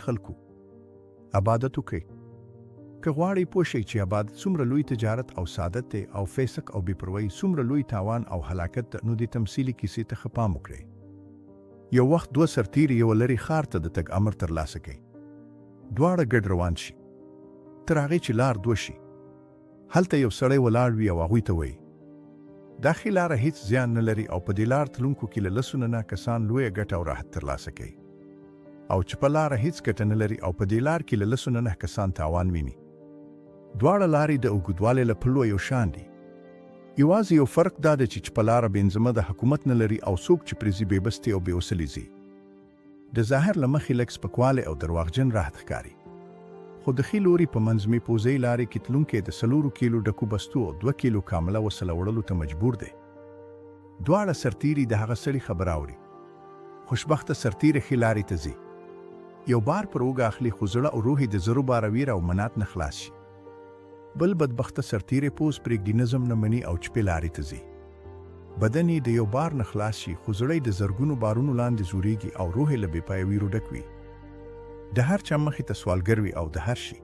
خلکو! عبادت وکړئ. که غواړئ پوه شئ چې عبادت څومره لوی تجارت او سعادت دی او فسق او بې پروایي څومره لوی تاوان او هلاکت ده نو دې تمثیلي کیسې ته ښه پام وکړئ. یو وخت دوه سرتیري یوه لرې ښار ته د تګ امر ترلاسه کوي. دواړه ګډ روان شي. تر هغې چې لار دوه شي. هلته یو سړی ولاړ وي او هغوی ته وایي. دا ښې لاره هیڅ زیان نه لري او په دې لار تلونکو کې له لسو نه نه کسان لویه ګټه او راحت ترلاسه کوي. او چپه لاره هیڅ ګټه نه لري او په دې لار کې له لسو نه نه کسان تاوان ویني. دواړه لارې د اوږدوالي له پلوه یو شان دي. یوازې یو فرق دا دی چې چپه لاره بېنظمه ده، حکومت نه لري او څوک چې پرې ځي بې بستې او بې وسلې ځي. د ظاهر له مخې لږ سپکوالی او درواغجن راحت ښکاري. خو د ښي لوري په منظمې پوځۍ لارې کې تلونکی د څلورو کیلو ډکو بستو او دوه کیلو کامله وسله وړلو ته مجبور دی. دواړه سرتیري د هغه سړي خبره اوري. خوشبخته سرتیری ښې لارې ته ځي. یو بار پر اوږه اخلي خو زړه او روح یې د زرو باره ویره او منات نه خلاص شي. بل بدبخته سرتیری پوځ پرېږدي نظم نه مني او چپې لارې ته ځي. بدن یې د یو بار نه خلاص شي خو زړه یې د زرګونو بارونو لاندې ځورېږي او روح یې له بې پایه ویرو ډک وي. د هر چا مخې ته سوالګر وي او د هر شي.